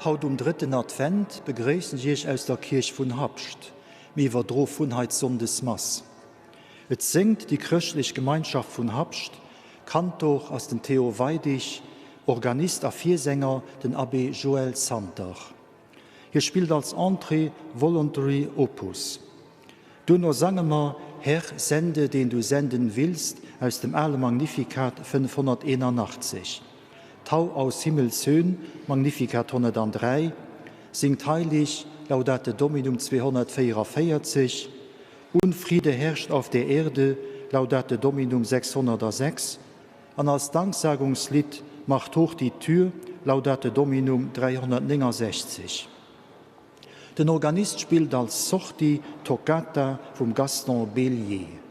Haut um drëtten Advent begréissen ech Iech aus der Kierch vun Habscht. Mir iwwerdro vun hei d'Sonndesmass. Et séngt déi chrëschtlech Gemeinschaft vun Habscht, Kantor ass den Théo Weidig, Organist a Virsänger den Abbé Joël Santer. Hie spillt als Entrée Voluntary Opus. Duerno sange mer Herr, sende, den du senden willst aus dem ale Magnificat 581. Tau aus Himmelshöhn, Magnificat 103, Singt heilig, Laudate Dominum 244, Un Friede herrscht auf der Erde, Laudate Dominum 606, an als Danksagungslidd Macht hoch die Tür, Laudate Dominum 369. Den Organist spillt als Sortie Toccata vum Gaston Bélier.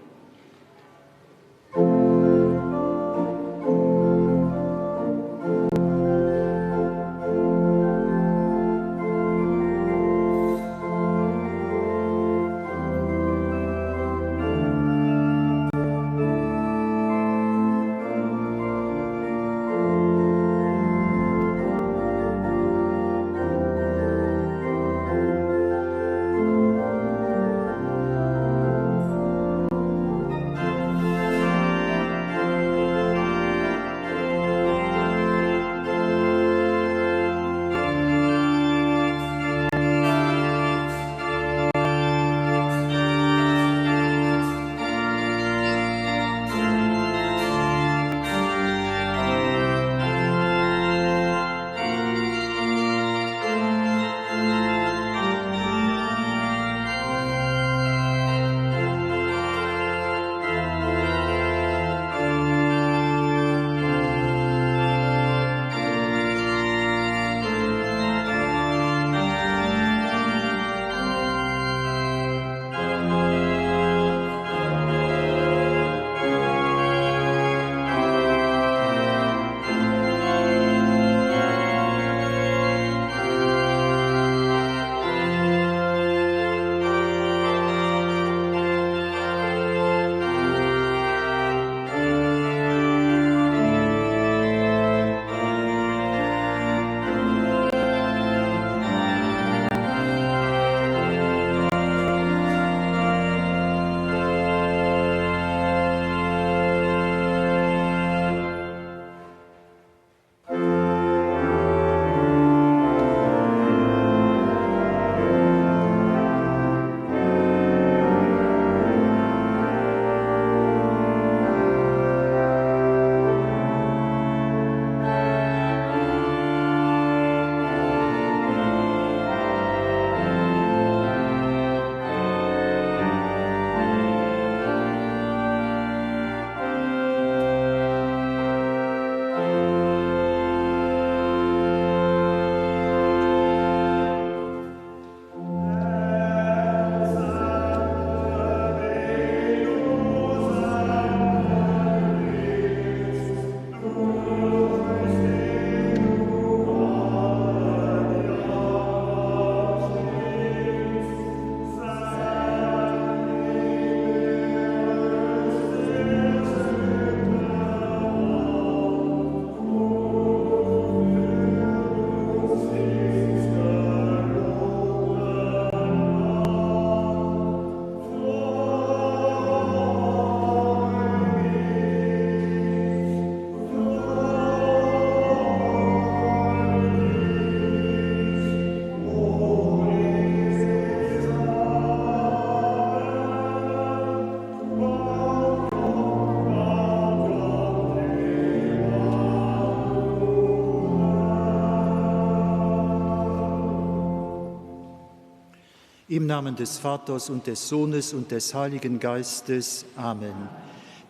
Im Namen des Vaters und des Sohnes und des Heiligen Geistes. Amen.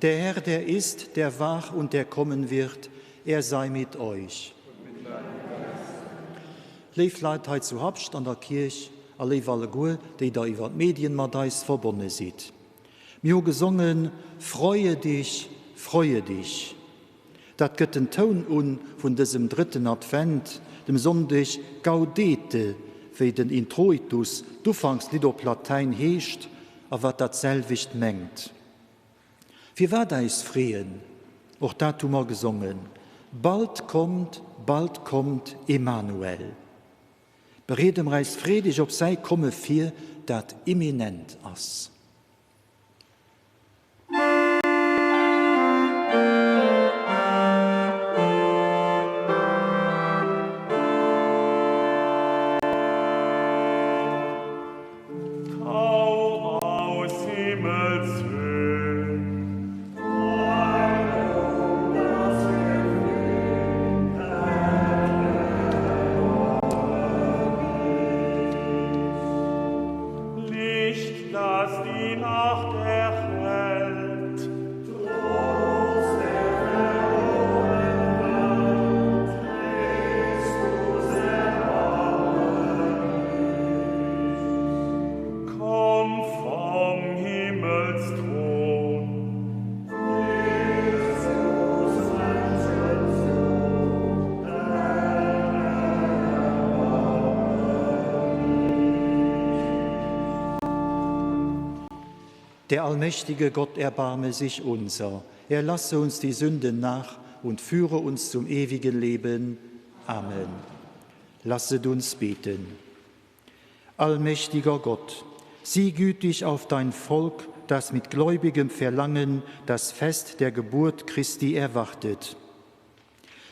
Der Herr, der ist, der war und der kommen wird, er sei mit euch. Léif Leit hei zu Habscht an der Kierch a léif alleguer, déi der iwwer d'Medien mat eis verbonne sidd. Mir hu gesongen, Freue dich, freue dich. Dat gëtt den Toun un vun dësem drëtten Advent, dem Sonndeg Gaudete, wéi den Introitus, d'Ufankslidd op Latäin, heescht a wat dat selwecht mengt. Firwat äis freeën? Och dat hu mer gesongen, Bald kommt, bald kommt Emmanuel. Bereede mer äis freedeg op säi Komme vir, dat imminent ass. Tau aus Himmelshöh. Licht, das die Nacht erhellt. Trost, der verloren wird, Christus, erbarme dich. Komm vom Himmelsthron. Christus, Menschensohn, Der allmächtige Gott erbarme sich unser. Er lasse uns die Sünden nach und führe uns zum ewigen Leben. Amen. Lasset uns beten. Allmächtiger Gott, sieh gütig auf dein Volk, das mit gläubigem Verlangen das Fest der Geburt Christi erwartet.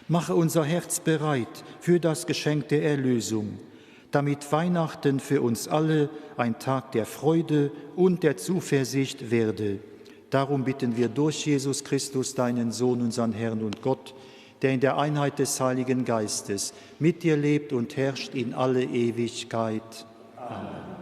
Mache unser Herz bereit für das Geschenk der Erlösung, damit Weihnachten für uns alle ein Tag der Freude und der Zuversicht werde. Darum bitten wir durch Jesus Christus, deinen Sohn, unseren Herrn und Gott, der in der Einheit des Heiligen Geistes mit dir lebt und herrscht in alle Ewigkeit. Amen.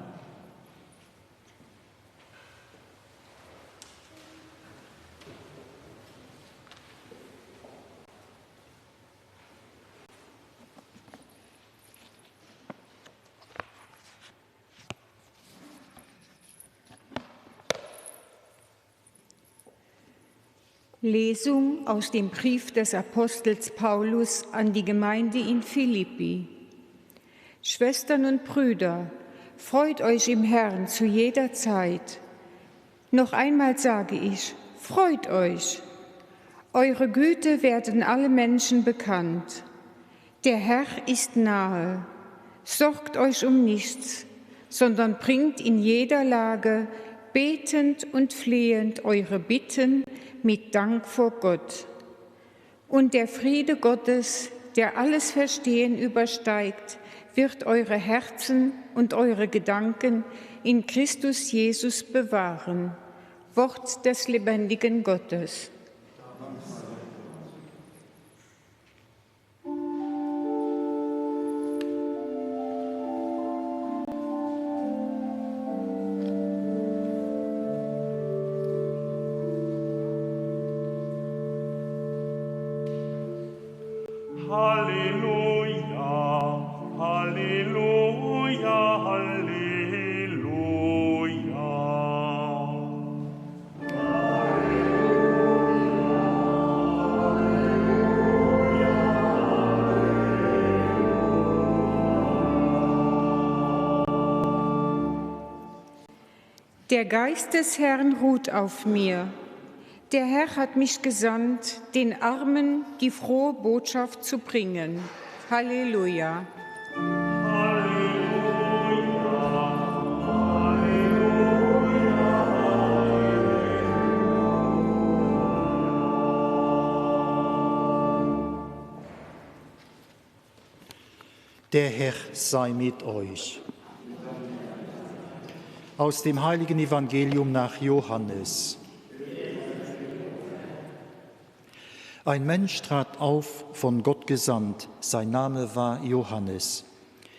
Lesung aus dem Brief des Apostels Paulus an die Gemeinde in Philippi. Schwestern und Brüder, freut euch im Herrn zu jeder Zeit. Noch einmal sage ich, freut euch. Eure Güte werden alle Menschen bekannt. Der Herr ist nahe. Sorgt euch um nichts, sondern bringt in jeder Lage betend und flehend eure Bitten mit Dank vor Gott. Und der Friede Gottes, der alles Verstehen übersteigt, wird eure Herzen und eure Gedanken in Christus Jesus bewahren. Wort des lebendigen Gottes. Halleluja, Halleluja, Halleluja. Der Geist des Herrn ruht auf mir. Der Herr hat mich gesandt, den Armen die frohe Botschaft zu bringen. Halleluja. Der Herr sei mit euch. Aus dem heiligen Evangelium nach Johannes. Ein Mensch trat auf, von Gott gesandt, sein Name war Johannes.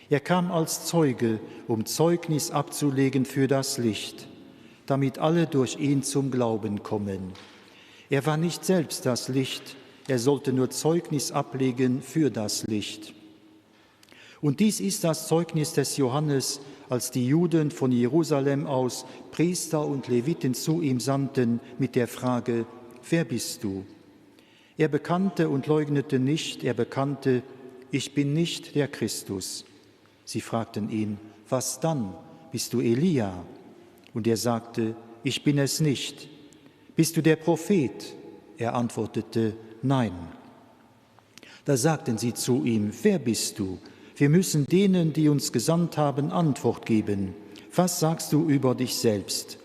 Er kam als Zeuge, um Zeugnis abzulegen für das Licht, damit alle durch ihn zum Glauben kommen. Er war nicht selbst das Licht, er sollte nur Zeugnis ablegen für das Licht. Und dies ist das Zeugnis des Johannes, als die Juden von Jerusalem aus Priester und Leviten zu ihm sandten mit der Frage: Wer bist du? Er bekannte und leugnete nicht, er bekannte: Ich bin nicht der Christus. Sie fragten ihn: Was dann? Bist du Elia? Und er sagte: Ich bin es nicht. Bist du der Prophet? Er antwortete: Nein. Da sagten sie zu ihm: Wer bist du? Wir müssen denen, die uns gesandt haben, Antwort geben. Was sagst du über dich selbst?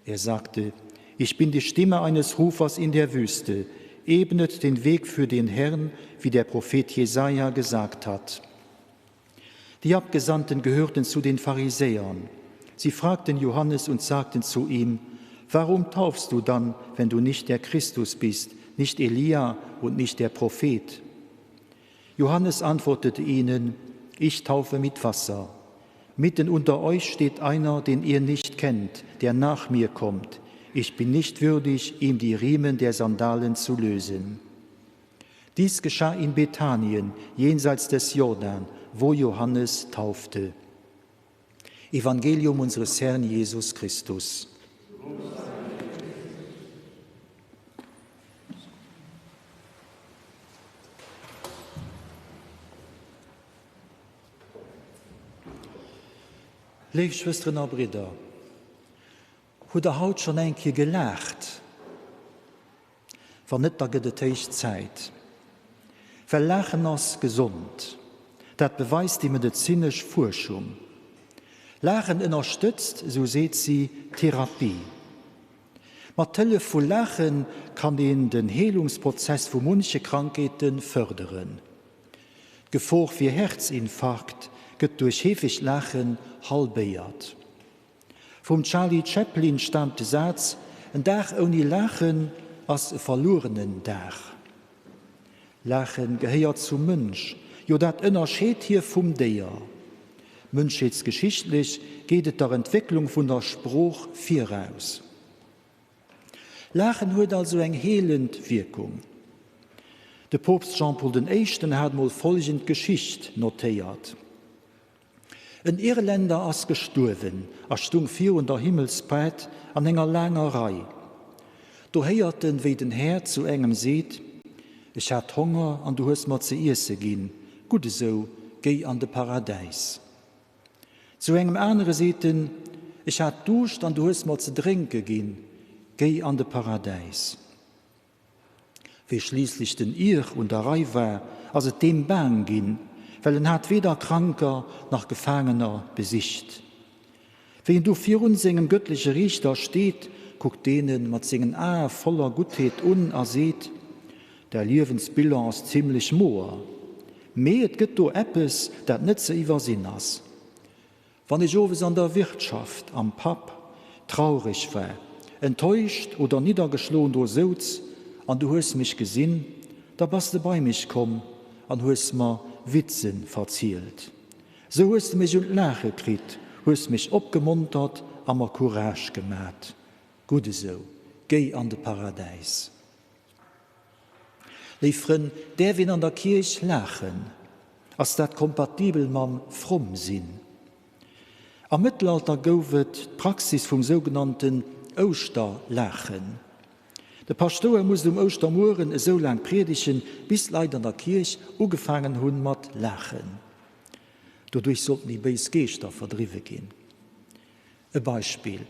Er sagte, Ich bin die Stimme eines Rufers in der Wüste, ebnet den Weg für den Herrn, wie der Prophet Jesaja gesagt hat. Die Abgesandten gehörten zu den Pharisäern. Sie fragten Johannes und sagten zu ihm: Warum taufst du dann, wenn du nicht der Christus bist, nicht Elia und nicht der Prophet? Johannes antwortete ihnen: Ich taufe mit Wasser. Mitten unter euch steht einer, den ihr nicht kennt, der nach mir kommt. Ich bin nicht würdig, ihm die Riemen der Sandalen zu lösen. Dies geschah in Bethanien, jenseits des Jordan, wo Johannes taufte. Evangelium unseres Herrn Jesus Christus. Léif Schwësteren a Bridder, hutt der haut schonn eng Kéier gelaacht? Wann net, da gëtt et héich Zäit. Well Laachen ass gesond. Dat beweist déi medezinesch Fuerschung. Laachen ënnerstëtzt, esou seet si, d'Therapie. Mat Hëllef vu Laache kann een den Heelungsprozess vu munche Krankheete fërderen. D'Gefor fir Herzinfarkt gëtt duerch heefegt Laachen halbéiert. Vum Charlie Chaplin staamt de Saz, En Dag ouni Laachen ass e verluerenen Dag. Laache gehéiert zum Mënsch, jo dat ënnerscheet hie vum Déier. Mënschheetsgeschichtlech geet et der Entwécklung vun der Sprooch viraus. Laachen huet also eng heelend Wierkung. De Poopst Jean-Paul den Éischten hat mol folgend Geschicht notéiert, En Irländer ass gestuerwen a stung virun der Himmelspaart an enger laanger Rei. Do héiert en, wéi den Här zu engem seet, Ech hat Honger an du hues mer ze iesse ginn, gutt esou, géi an de Paradäis. Zu engem anere seet en, Ech hat Duuscht an du hues mer ze drénke ginn, géi an de Paradäis. Wéi schliisslech den Ir un der Rei war, ass et deem baang ginn, well en hat weder Kranker nach Gefaangener besicht. Wéi en du virun sengem gëttleche Riichter steet, kuckt deen en mat sengen Ae voller Guttheet un a seet, Däi Liewensbilan ass zimlech moer, mee et gëtt do eppes, dat net ze iwwersinn ass. Wann ech owes an der Wirtschaft, am Pub, traureg war, enttäuscht oder niddergeschloen do souz an du hues mech gesinn, da bass de bei mech komm an hues mer Witze verzielt. Sou hues de mech un d'Laache kritt, hues mech opgemontert a mer Courage gemat. Gutt esou, géi an de Paradäis. Léif Frënn, däerf een an der Kierch laachen? Ass dat kompatibel mam fromm sinn? Am Mëttelalter gouf et d'Praxis vum sougenannten Ouschterlaachen. De Paschtouer musst um Ouschtermueren esou laang priedegen, bis d'Leit an der Kierch ugefaangen hunn mat laachen. Doduerch sollten déi béis Geeschter verdriwwe ginn. E Beispill.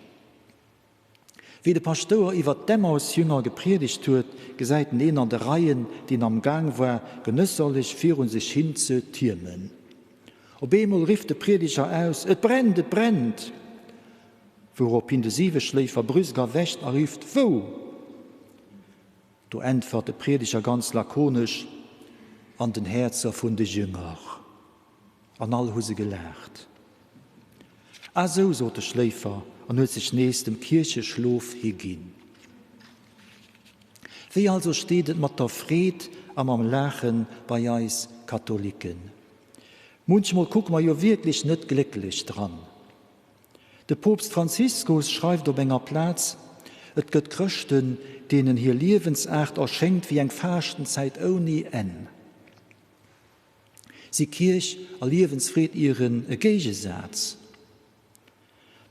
Wéi de Paschtouer iwwer d'Emmausjünger gepriedegt huet, gesäit en een an de Reien, deen am Gaang war, genësserlech virun sech hin ze tiermen. Op eemol rifft de Priedeger aus, Et brennt! Et brennt! Wourophin de Siweschléifer brüsk erwächt a rifft, Wou? Do äntwert de Priedeger ganz lakonesch, An den Häerzer vun de Jünger. An all hu se gelaacht. Ah sou, sot de Schléifer an huet sech nees dem Kiercheschlof higinn. Wéi also steet et mat der Freed a mam Laache bei eis Katholiken? Munchmol kucke mer jo wierklech net glécklech dran. De Poopst Franziskus schreift op enger Plaz, Et gëtt Chrëschten, deenen hir Liewensaart erschéngt wéi eng Faaschtenzäit ouni Enn. Si Kierch a Liewensfreed ieren e Géigesaz?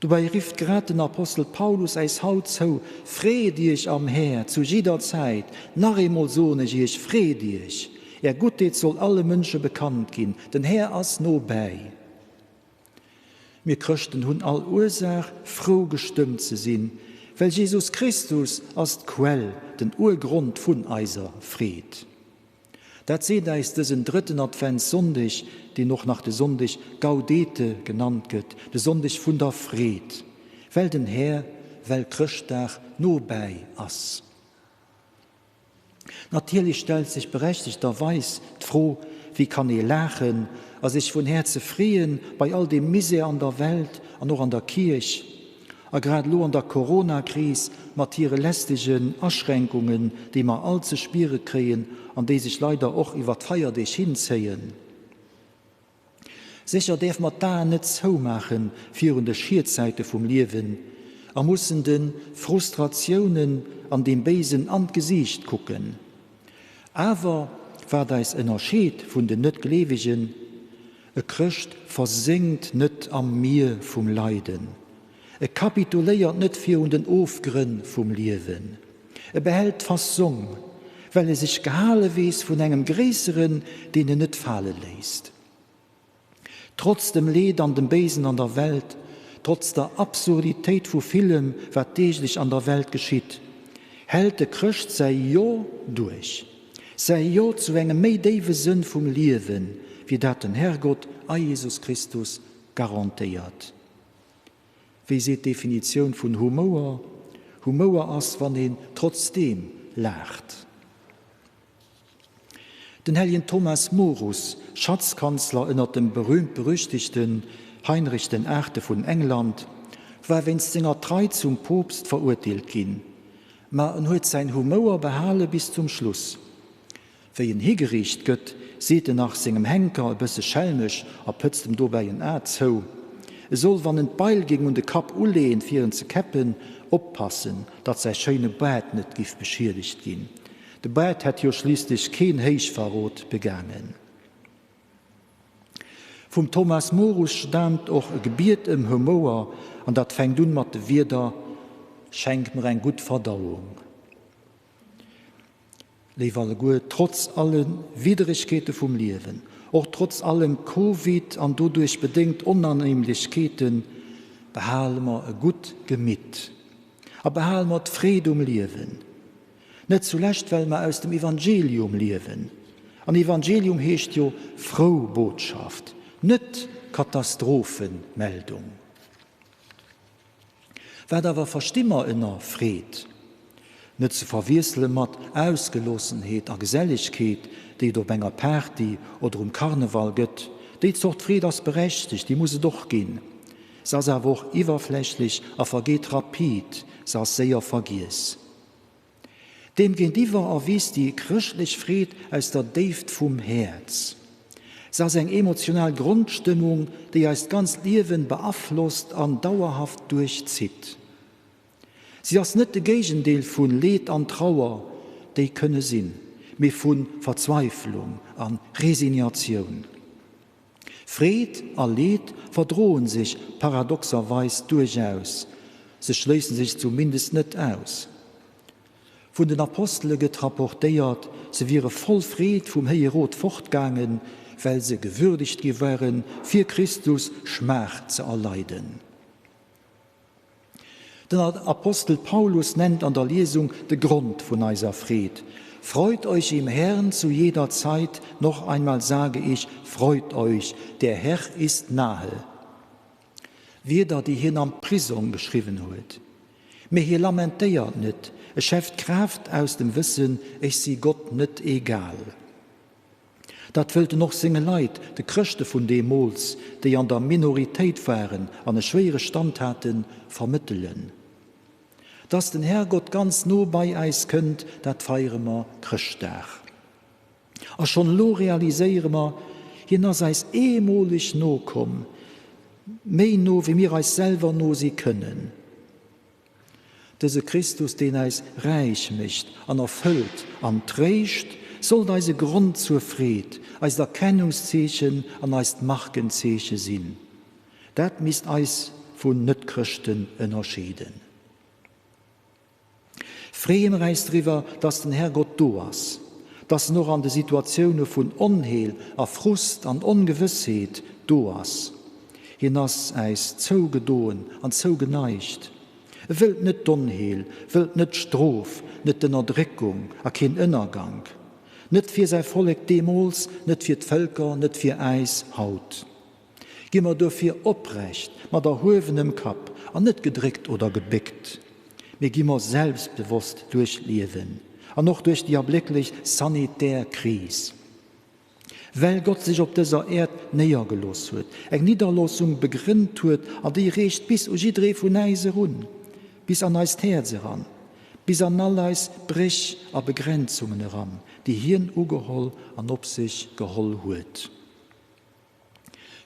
Dobäi rifft grad den Apostel Paulus äis haut zou, Freet iech am Här zu jidder Zäit, nach eemol soen ech iech, Freet iech! Är Guttheet soll alle Mënsche bekannt ginn. Den Här ass no bäi. Mir Chrëschten hunn all Ursaach, frou gestëmmt ze sinn, well Jesus Christus ass d'Quell, den Urgrond vun eiser Freed. Dat seet äis dësen drëtten Adventssonndeg, deen och nach de Sonndeg Gaudete genannt gëtt, de Sonndeg vun der Freed, well den Här, well Chrëschtdag nobäi ass. Natierlech stellt sech berechtegterweis d'Fro, Wéi kann ee laachen a sech vun Häerze freeën bei all deem Misär an der Welt an och an der Kierch, a grad elo an der Corona-Kris mat hire lästegen Aschränkungen, déi mer all ze spiere kréien an déi sech leider och iwwer d'Feierdeeg hinzéien? Sécher däerf mer d'Aen net zoumaache virun de Schietsäite vum Liewen a mussen de Frustratiounen an deem Béisen an d'Gesiicht kucken. Awer wat eis ënnerscheet vun den Net-Gleewegen, E Chrëscht versénkt net am Mier vum Leiden. E kapituléiert net virun den Ofgrënn vum Liewen. E behält d'Fassong, well e sech gehale weess vun engem Gréisseren, deen en net fale léisst. Trotz dem Leed an dem Béisen an der Welt, trotz der Absurditéit vu villem, wat deeglech an der Welt geschitt, hält de Chrëscht säi Jo duerch, säi Jo zu engem méi déiwe Sënn vum Liewen, wéi dat den Herrgott a Jesus Christus garantéiert. Wéi seet d'Definitioun vun Humouer? Humouer ass, wann een trotzdeem laacht. Den helljen Thomas Morus, Schatzkanzler ënner dem berühmt-berüchtegten Heinrich den Aachte vun England, war wéinst senger Trei zum Poopst verurteelt ginn. Ma en huet säin Humouer behale bis zum Schluss. Wéi en higeriicht gëtt, seet en nach sengem Henker e bësse schelmesch a pëtzt em dobäi en A zou, e soll, wann en d'Beil géing un de Kapp uleeën, fir en ze käppen, oppassen, datt säi schéine Baart net giff beschiedegt ginn. De Baart hätt jo schliisslech keen Héichverrot begaangen. Vum Thomas Morus staamt och e Gebiet ëm Humouer, an dat fänkt un mat de Wierder, Schenk mer eng gutt Verdauung. Léif alleguer, trotz alle Widderegkeete vum Liewen, och trotz allem Covid an doduerch bedéngt Onannehmlechkeeten, behale mer e gutt Gemitt a behale mer d'Freed um Liewen. Net zulescht well mer aus dem Evangelium liewen. An Evangelium heescht jo frou Botschaft, net Katastrophenmeldung. Wat awer versti mer ënner Freed? Net ze verwiessele mat Ausgeloossenheet a Gesellegkeet, déi et op enger Party oder um Karneval gëtt. Déi Zort Freed ass berechtegt, déi muss et och ginn. Se ass awer och iwwerflächlech a vergeet rapid, se ass séier vergiess. Deem géintiwwer erwiisst déi chrëschtlech Freed aus der Déift vum Häerz. Se ass eng emotional Grondstëmmung, déi eist ganzt Liewen beaflosst an dauerhaft duerchzitt. Si ass net de Géigendeel vu Leed an Trauer, déi kënne sinn, mee vu Verzweiflung a Resignatioun. Freed a Leed verdroen sech paradoxerweis duerchaus, se schléissen sech zumindest net aus. Vun den Apostele gëtt rapportéiert, se wiere voll Freed vum Héije Rot fortgaangen, well se gewürdegt gi waren, fir Christus Schmaach ze erleiden. Den Apostel Paulus nennt an der Liesung de Grond vun eiser Freed, Freut euch im Herrn zu jeder Zeit, noch einmal sage ich, freut euch, der Herr ist nahe. Wierder, déi hien am Prisong geschriwwen huet. Mee hie lamentéiert net, e schäfft Kraaft aus dem Wëssen, Ech si Gott net egal. Dat wëllt en och senge Leit, de Chrëschte vun deemools, déi an der Minoritéit waren an e schwéiere Stand haten, vermëttelen. Dass den Herrgott ganz no bei äis kënnt, dat feiere mer Chrëschtdag. A schonn elo realiséiere mer, Hien ass äis eemoleg no komm, méi no wéi mir eis selwer no si kënnen. Dëse Christus, deen äis räich mécht an erfëllt an tréischt, sollt eise Grond zur Freed, eist Erkennungszeechen an eist Markenzeeche sinn. Dat misst eis vun Net-Chrëschten ënnerscheeden. Freeë mer äis driwwer, dass den Herrgott do ass, dass en och an de Situatioune vun Onheel a Frust an Ongewëssheet do ass. Hien ass äis zougedoen an zougeneigt. E wëllt net d'Onheel, wëllt net d'Strof, net d'Ënnerdréckung a keen Ënnergank. Net fir säi Vollek deemools, net fir d'Vëlker, net fir äis haut. Gi mer duerfir oprecht, mat erhuewenem Kapp an net gedréckt oder gebéckt, mee gi mer selbstbewosst duerch d'Liewen an och duerch déi erblécklech sanitär Kris. Well Gott sech op dëser Äerd néiergelooss huet, eng Nidderloossung begrënnt huet an déi reecht bis u jidderee vun äis erun, bis an eist Häerz eran, bis an all eis Bréch a Begrenzungen eran, déi hien ugeholl an op sech geholl huet.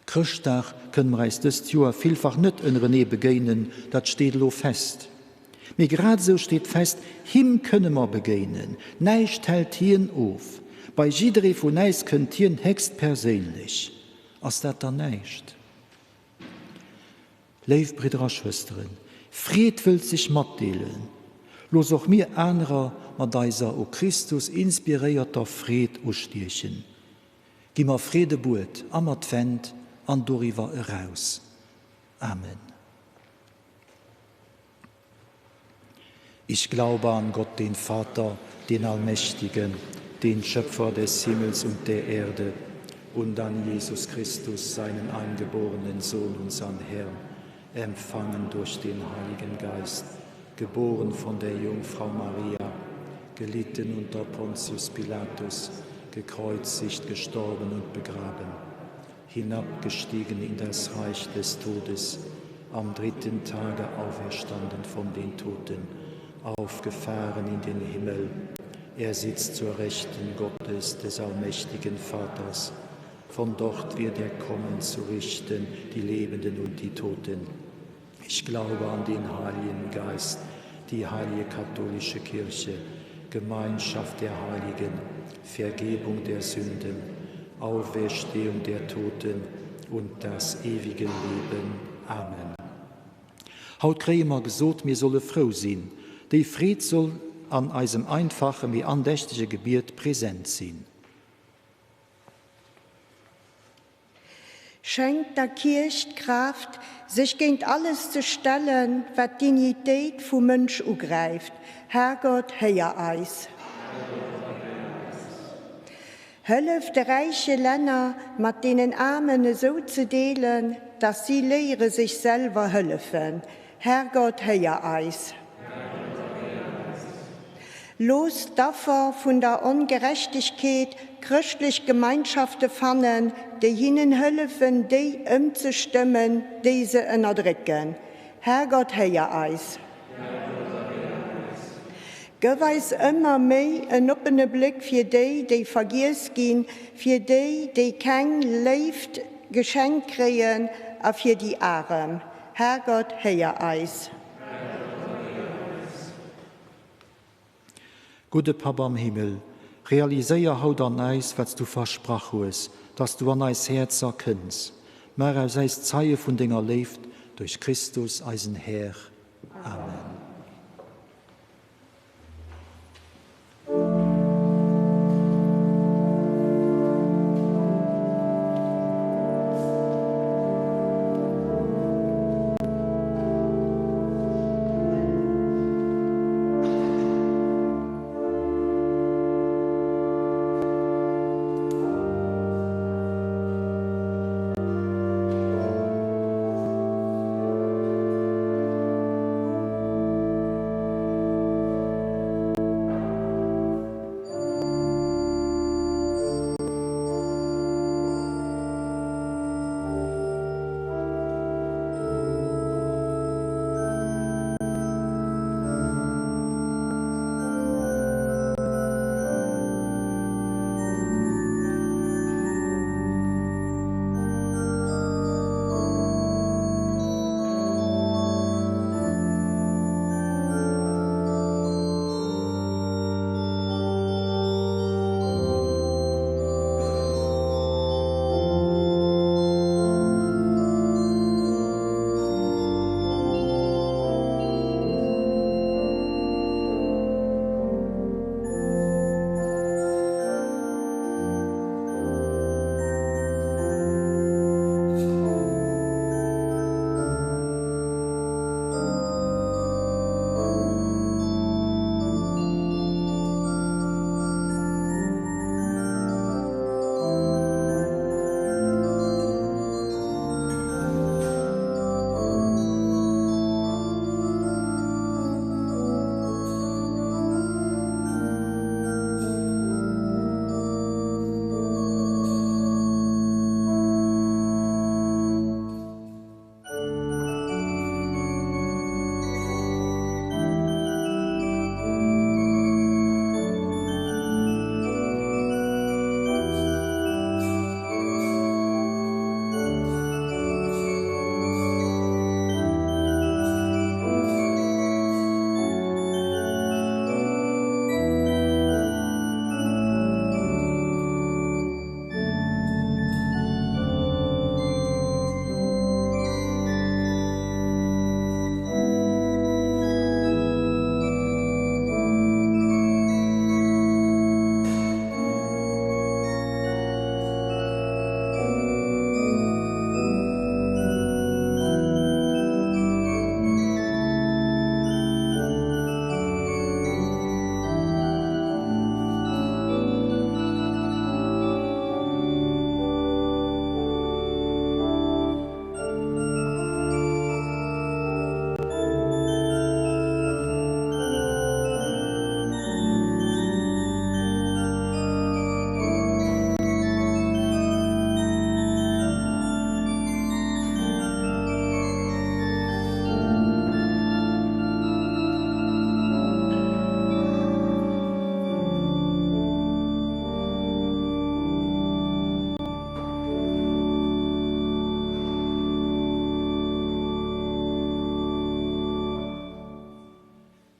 Chrëschtdag kënne mer äis dëst Joer villfach net ënnerenee begéinen, dat steet elo fest. Mee grad esou steet fest, him kënne mer begéinen, näischt hält hien of. Bei jidderee vun äis kënnt hien héchstperséinlech. Ass dat dann näischt? Léif Bridder a Schwësteren, Freed wëllt sech matdeelen. Looss och mir anerer mat eiser u Christus inspiréierter Freed ustiechen. Gi mer Freed e Buet am Advent an doriwwer eraus. Amen. Ich glaube an Gott, den Vater, den Allmächtigen, den Schöpfer des Himmels und der Erde, und an Jesus Christus, seinen eingeborenen Sohn, unseren Herrn, empfangen durch den Heiligen Geist, geboren von der Jungfrau Maria, gelitten unter Pontius Pilatus, gekreuzigt, gestorben und begraben, hinabgestiegen in das Reich des Todes, am dritten Tage auferstanden von den Toten, aufgefahren in den Himmel. Er sitzt zur Rechten Gottes des allmächtigen Vaters. Von dort wird er kommen zu richten die Lebenden und die Toten. Ich glaube an den Heiligen Geist, die heilige katholische Kirche, Gemeinschaft der Heiligen, Vergebung der Sünden, Auferstehung der Toten und das ewige Leben. Amen. Haut kréie mer gesot, mir solle frou sinn. Déi Freed soll an eisem einfache mee andächtege Gebiet present sinn. Schenkt der Kierch d'Kraaft, sech géint alles ze stellen, wat d'Dignitéit vum Mënsch ugräift. Herrgott, héier eis. Hëllef de räiche Länner, mat deenen Aarmen esou ze deelen, dass si léiere sech selwer hëllefen. Herrgott, héier eis. Looss d'Affer vun der Ongerechtegkeet chrëschtlech Gemeinschafte fannen, déi hinnen hëllefen, déi ëmzestëmmen, déi se ënnerdrécken. Herrgott, héier eis. Gëff eis ëmmer méi en oppene Bléck fir déi, déi vergiess ginn, fir déi, déi keng Léift geschenkt kréien a fir déi Arem. Herrgott, héier eis. Gudde Papp am Himmel, realiséier haut an äis, wat s du versprach hues, dass du an eis Häerzer kënns. Maach aus äis Zeie vun denger Léift duerch Christus, eisen Här. Amen.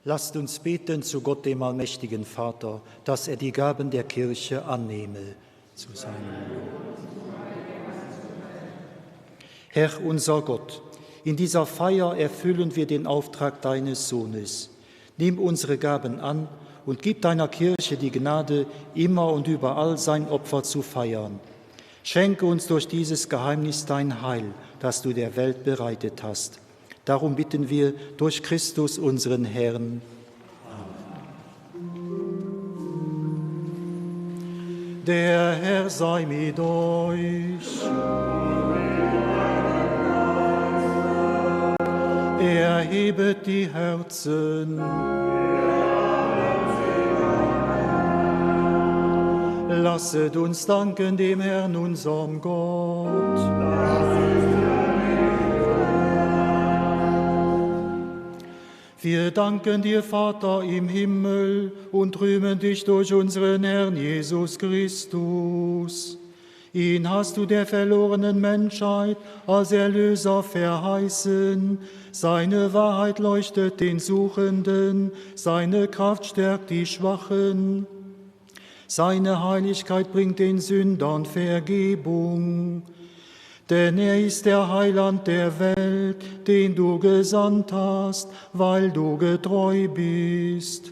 Lasst uns beten zu Gott, dem allmächtigen Vater, dass er die Gaben der Kirche annehme zu seinem Lob. Herr unser Gott, in dieser Feier erfüllen wir den Auftrag deines Sohnes. Nimm unsere Gaben an und gib deiner Kirche die Gnade, immer und überall sein Opfer zu feiern. Schenke uns durch dieses Geheimnis dein Heil, das du der Welt bereitet hast. Darum bitten wir durch Christus unseren Herrn. Amen. Der Herr sei mit euch. Erhebet die Herzen. Lasset uns danken dem Herrn unserem Gott. Wir danken dir, Vater im Himmel, und rühmen dich durch unseren Herrn Jesus Christus. Ihn hast du der verlorenen Menschheit als Erlöser verheißen. Seine Wahrheit leuchtet den Suchenden, seine Kraft stärkt die Schwachen. Seine Heiligkeit bringt den Sündern Vergebung. Denn er ist der Heiland der Welt, den du gesandt hast, weil du getreu bist.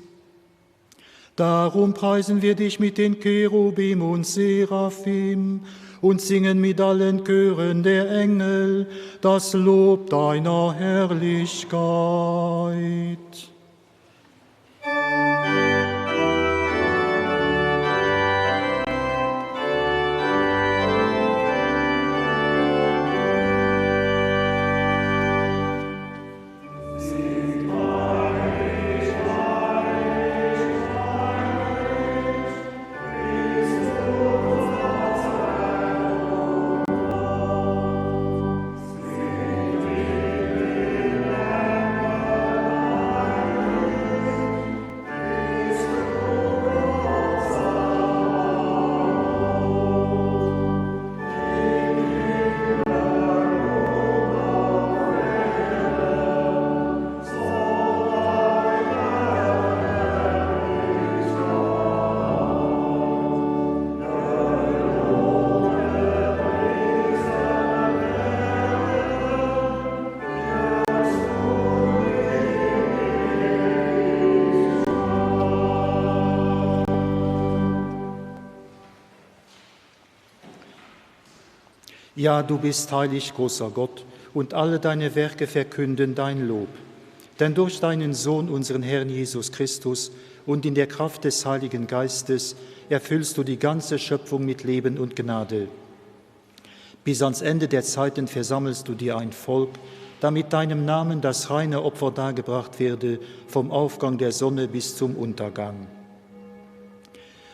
Darum preisen wir dich mit den Cherubim und Seraphim und singen mit allen Chören der Engel das Lob deiner Herrlichkeit. Ja, du bist heilig, großer Gott, und alle deine Werke verkünden dein Lob. Denn durch deinen Sohn, unseren Herrn Jesus Christus, und in der Kraft des Heiligen Geistes erfüllst du die ganze Schöpfung mit Leben und Gnade. Bis ans Ende der Zeiten versammelst du dir ein Volk, damit deinem Namen das reine Opfer dargebracht werde, vom Aufgang der Sonne bis zum Untergang.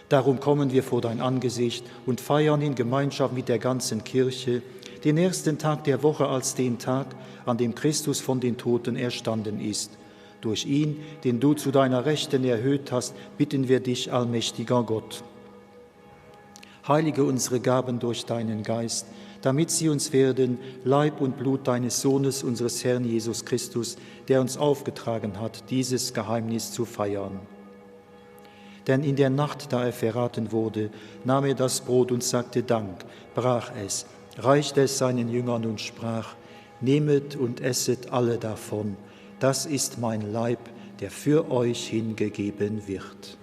Darum kommen wir vor dein Angesicht und feiern in Gemeinschaft mit der ganzen Kirche den ersten Tag der Woche als den Tag, an dem Christus von den Toten erstanden ist. Durch ihn, den du zu deiner Rechten erhöht hast, bitten wir dich, allmächtiger Gott. Heilige unsere Gaben durch deinen Geist, damit sie uns werden Leib und Blut deines Sohnes, unseres Herrn Jesus Christus, der uns aufgetragen hat, dieses Geheimnis zu feiern. Denn in der Nacht, da er verraten wurde, nahm er das Brot und sagte Dank, brach es, reichte es seinen Jüngern und sprach: Nehmet und esset alle davon, das ist mein Leib, der für euch hingegeben wird.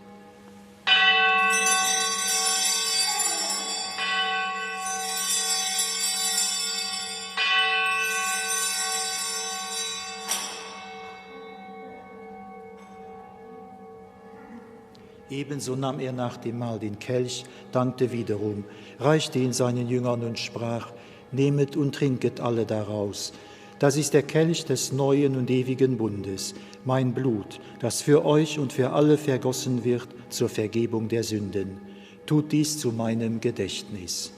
Ebenso nahm er nach dem Mahl den Kelch, dankte wiederum, reichte ihn seinen Jüngern und sprach: Nehmet und trinket alle daraus. Das ist der Kelch des neuen und ewigen Bundes, mein Blut, das für euch und für alle vergossen wird zur Vergebung der Sünden. Tut dies zu meinem Gedächtnis.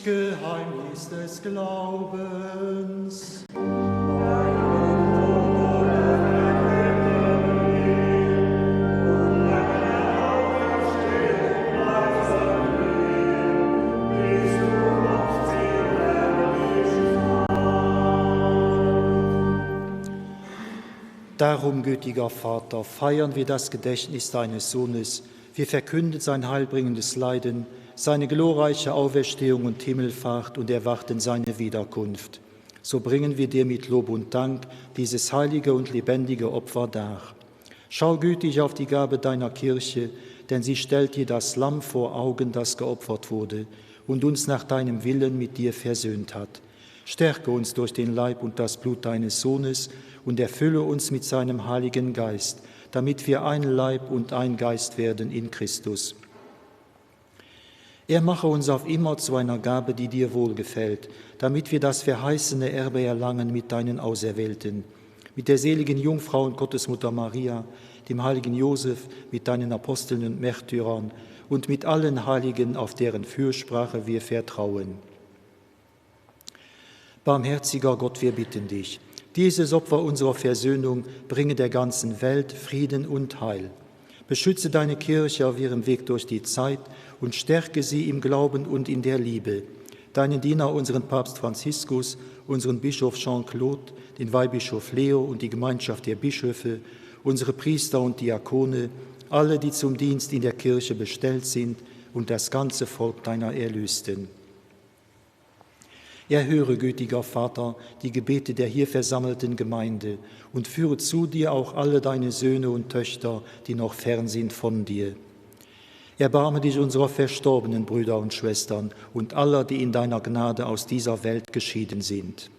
Geheimnis des Glaubens. Darum, gütiger Vater, feiern wir das Gedächtnis deines Sohnes. Wir verkünden sein heilbringendes Leiden, seine glorreiche Auferstehung und Himmelfahrt und erwarten seine Wiederkunft. So bringen wir dir mit Lob und Dank dieses heilige und lebendige Opfer dar. Schau gütig auf die Gabe deiner Kirche, denn sie stellt dir das Lamm vor Augen, das geopfert wurde und uns nach deinem Willen mit dir versöhnt hat. Stärke uns durch den Leib und das Blut deines Sohnes und erfülle uns mit seinem Heiligen Geist, damit wir ein Leib und ein Geist werden in Christus. Er mache uns auf immer zu einer Gabe, die dir wohlgefällt, damit wir das verheißene Erbe erlangen mit deinen Auserwählten, mit der seligen Jungfrau und Gottesmutter Maria, dem heiligen Josef, mit deinen Aposteln und Märtyrern und mit allen Heiligen, auf deren Fürsprache wir vertrauen. Barmherziger Gott, wir bitten dich, dieses Opfer unserer Versöhnung bringe der ganzen Welt Frieden und Heil. Beschütze deine Kirche auf ihrem Weg durch die Zeit und stärke sie im Glauben und in der Liebe. Deinen Diener, unseren Papst Franziskus, unseren Bischof Jean-Claude, den Weihbischof Leo und die Gemeinschaft der Bischöfe, unsere Priester und Diakone, alle, die zum Dienst in der Kirche bestellt sind und das ganze Volk deiner Erlösten. Erhöre, gütiger Vater, die Gebete der hier versammelten Gemeinde und führe zu dir auch alle deine Söhne und Töchter, die noch fern sind von dir. Erbarme dich unserer verstorbenen Brüder und Schwestern und aller, die in deiner Gnade aus dieser Welt geschieden sind.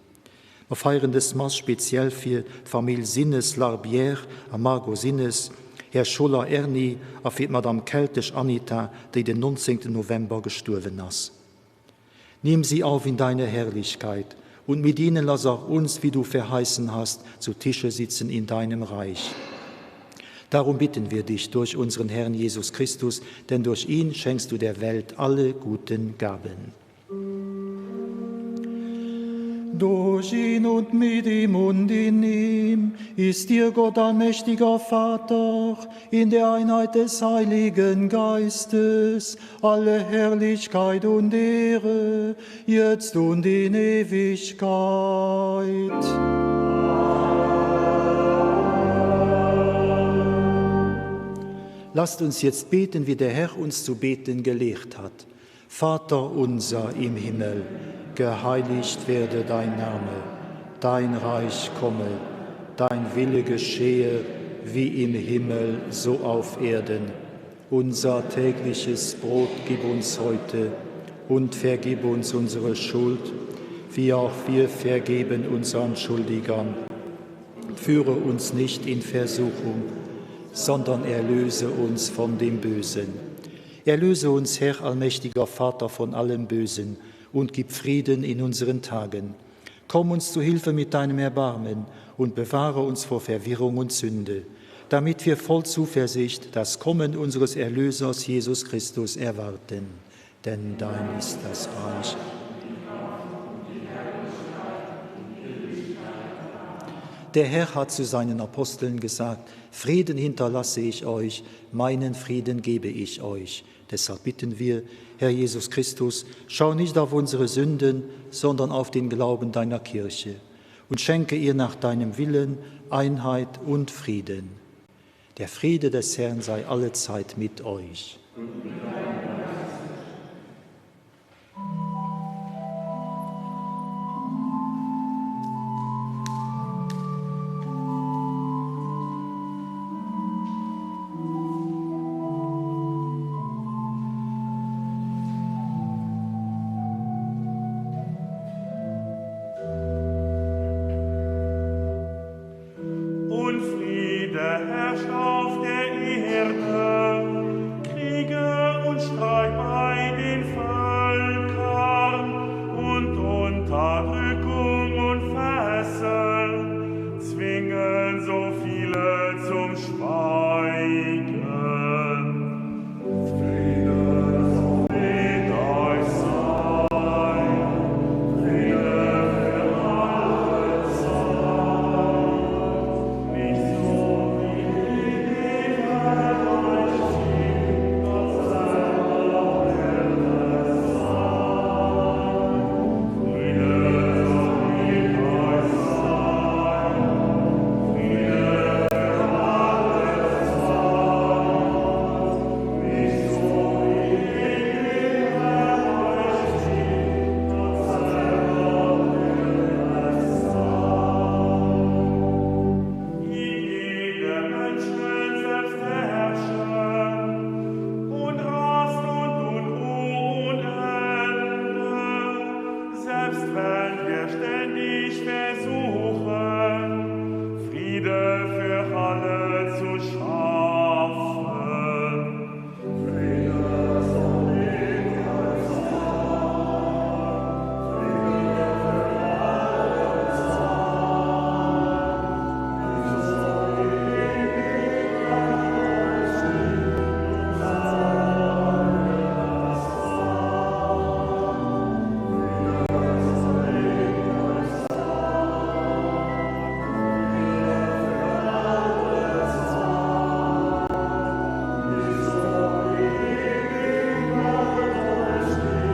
Mer feieren dës Mass speziell fir d'Famill Sinnes-Larbière a Margot Sinnes, Här Scholer Erny a fir d'Madame Keltesch Anita, déi den 19 November gestuerwen ass. Nimm sie auf in deine Herrlichkeit und mit ihnen lass auch uns, wie du verheißen hast, zu Tische sitzen in deinem Reich. Darum bitten wir dich durch unseren Herrn Jesus Christus, denn durch ihn schenkst du der Welt alle guten Gaben. Durch ihn und mit ihm und in ihm ist dir Gott allmächtiger Vater in der Einheit des Heiligen Geistes alle Herrlichkeit und Ehre, jetzt und in Ewigkeit. Lasst uns jetzt beten, wie der Herr uns zu beten gelehrt hat. Vater unser im Himmel, geheiligt werde dein Name, dein Reich komme, dein Wille geschehe, wie im Himmel so auf Erden. Unser tägliches Brot gib uns heute und vergib uns unsere Schuld, wie auch wir vergeben unseren Schuldigern. Führe uns nicht in Versuchung, sondern erlöse uns von dem Bösen. Erlöse uns, Herr allmächtiger Vater, von allem Bösen und gib Frieden in unseren Tagen. Komm uns zu Hilfe mit deinem Erbarmen und bewahre uns vor Verwirrung und Sünde, damit wir voll Zuversicht das Kommen unseres Erlösers Jesus Christus erwarten. Denn dein ist das Reich. Der Herr hat zu seinen Aposteln gesagt: Frieden hinterlasse ich euch, meinen Frieden gebe ich euch. Deshalb bitten wir, Herr Jesus Christus, schau nicht auf unsere Sünden, sondern auf den Glauben deiner Kirche und schenke ihr nach deinem Willen Einheit und Frieden. Der Friede des Herrn sei allezeit mit euch. Und Friede herrscht auf der Erde, Kriege. ich versuchen, Friede für alle zu schaffen. Friede soll in euch sein, Friede für alle sein. Ich soll in euch stehen,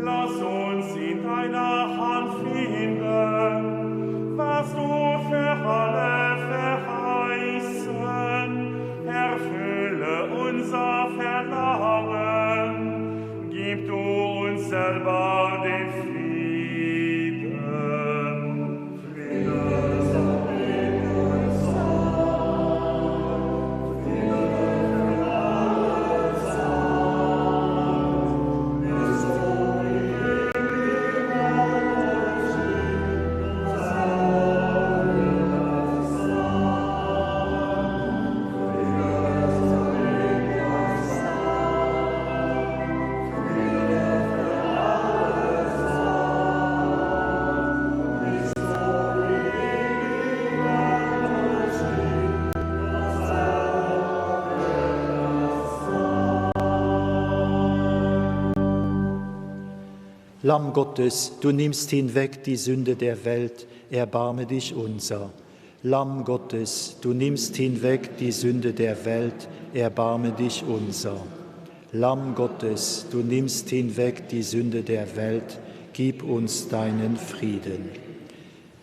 Lass uns in deiner Hand finden, was du für alle verheißen. Erfülle unser Verlangen, gib du uns selber den Frieden. Friede soll mit uns sein, Friede für alle sein. Nicht so Lamm Gottes, du nimmst hinweg die Sünde der Welt, erbarme dich unser. Lamm Gottes, du nimmst hinweg die Sünde der Welt, erbarme dich unser. Lamm Gottes, du nimmst hinweg die Sünde der Welt, gib uns deinen Frieden.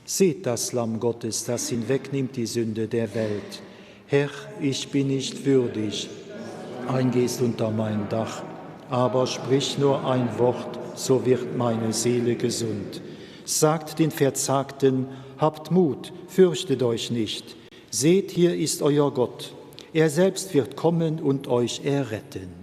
Seht das Lamm Gottes, das hinwegnimmt die Sünde der Welt. Herr, ich bin nicht würdig, eingehst unter mein Dach, aber sprich nur ein Wort, so wird meine Seele gesund. Sagt den Verzagten, habt Mut, fürchtet euch nicht. Seht, hier ist euer Gott. Er selbst wird kommen und euch erretten.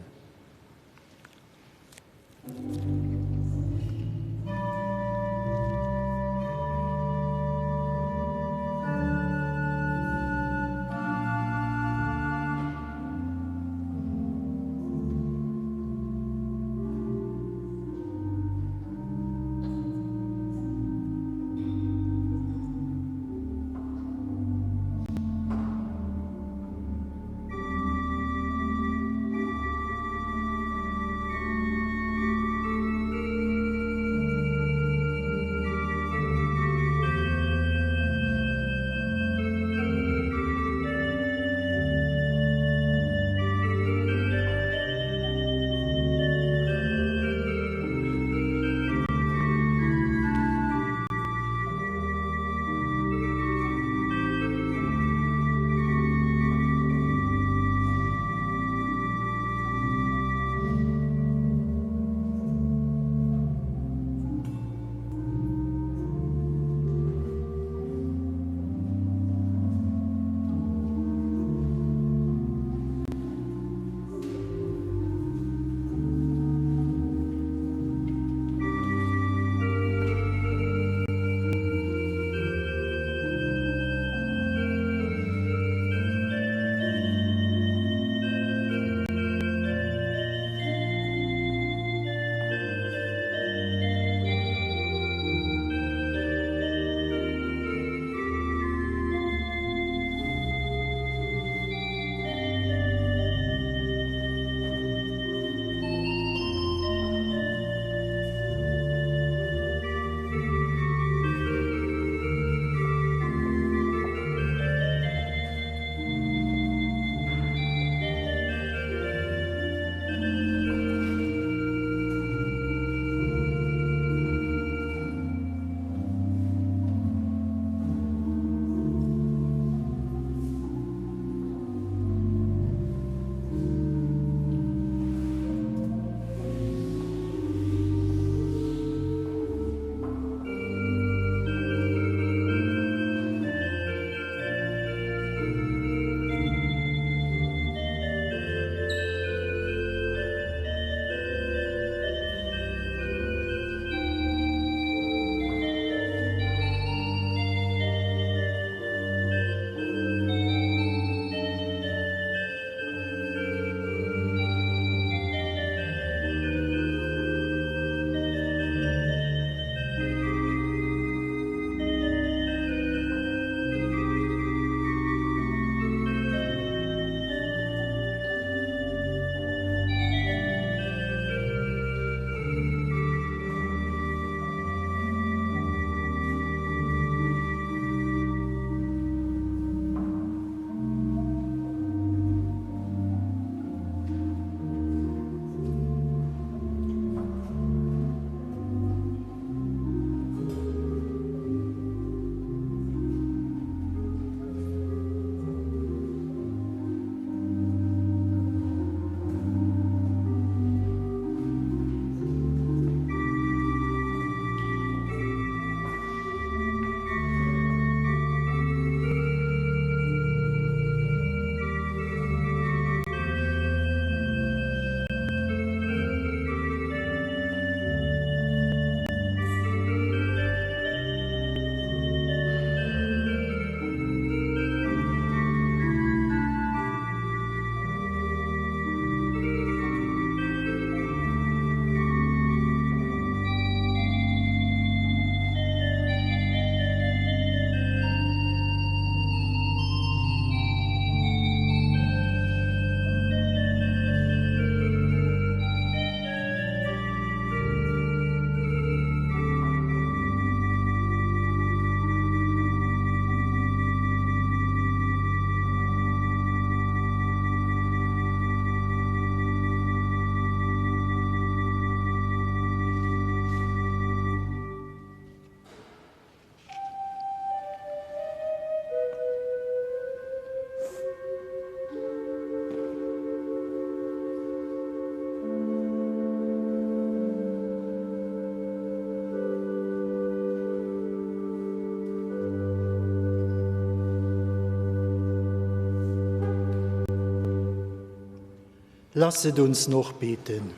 Lasset uns noch beten.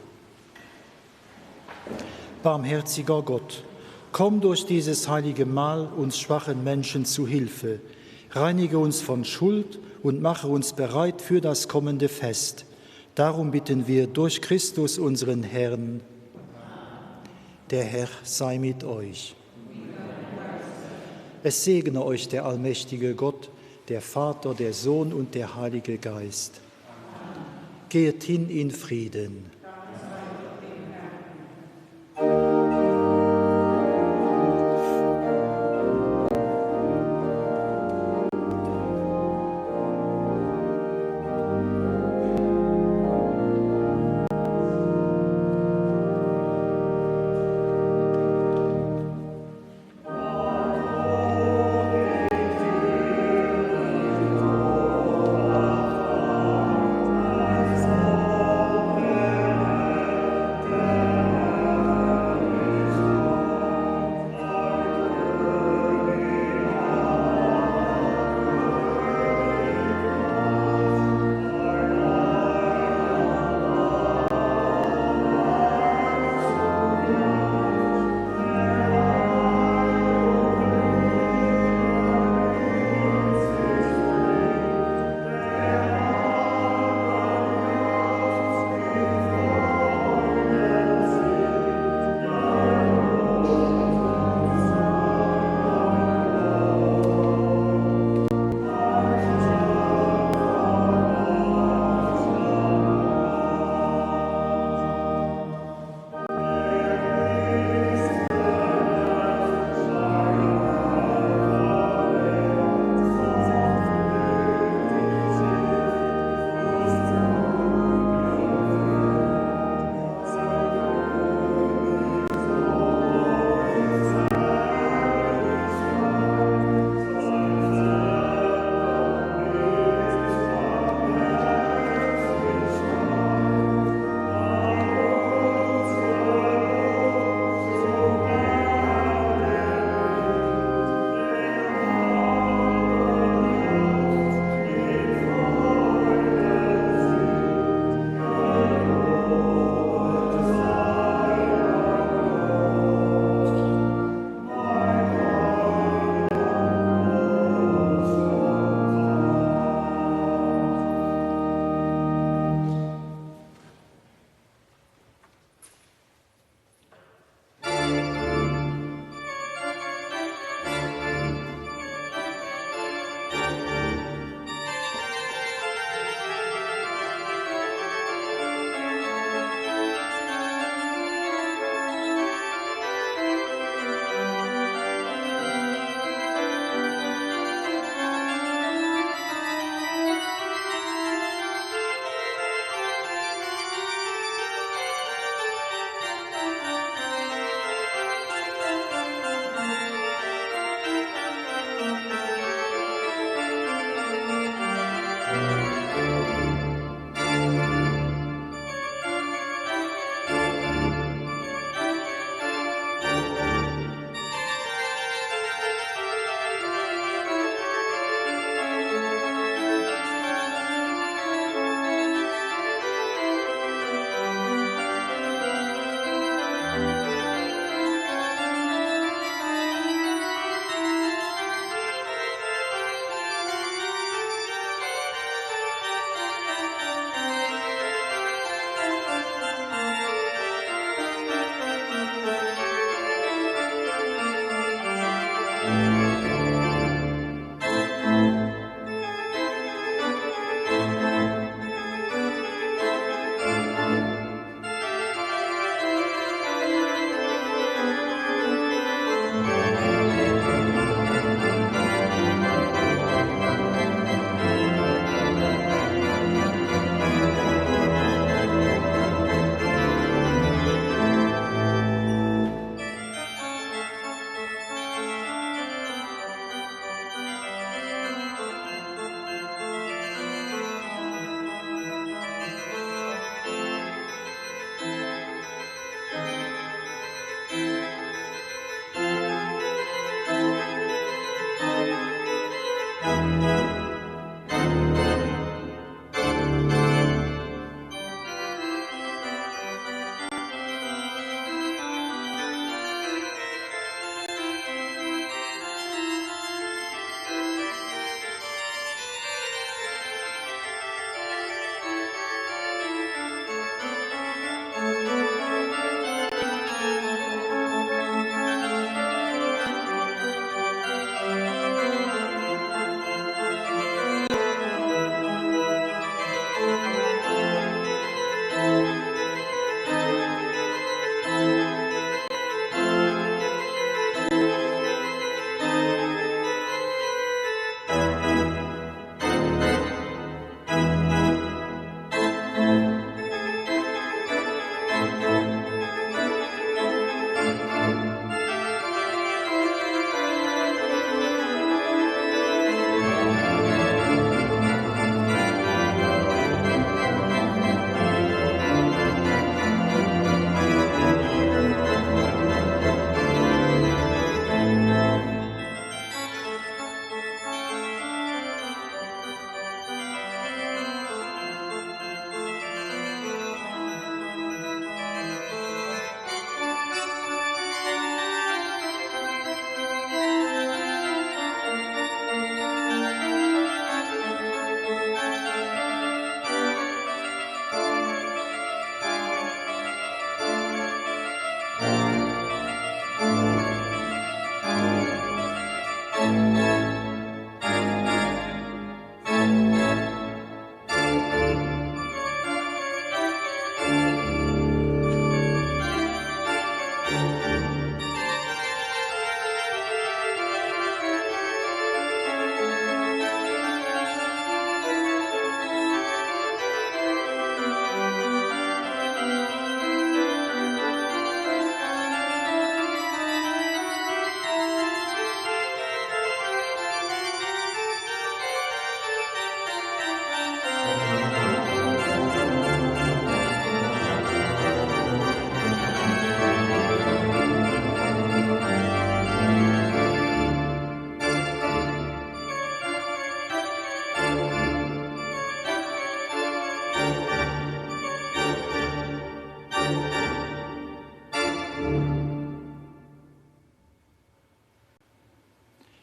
Barmherziger Gott, komm durch dieses heilige Mahl uns schwachen Menschen zu Hilfe, reinige uns von Schuld und mache uns bereit für das kommende Fest. Darum bitten wir durch Christus unseren Herrn. Der Herr sei mit euch. Es segne euch der allmächtige Gott, der Vater, der Sohn und der Heilige Geist. Geht hin in Frieden.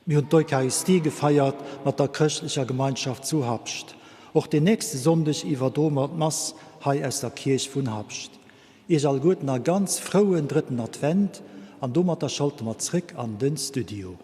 Mir hunn d'Eucharistie gefeiert mat der chrëschtlecher Gemeinschaft zu Habscht. Och den nächste Sonndeg iwwerdroe mer d'Mass hei aus der Kierch vun Habscht. Iech alleguerten a ganz frouen drëtten Advent an domatter schalte mer zréck an den Studio.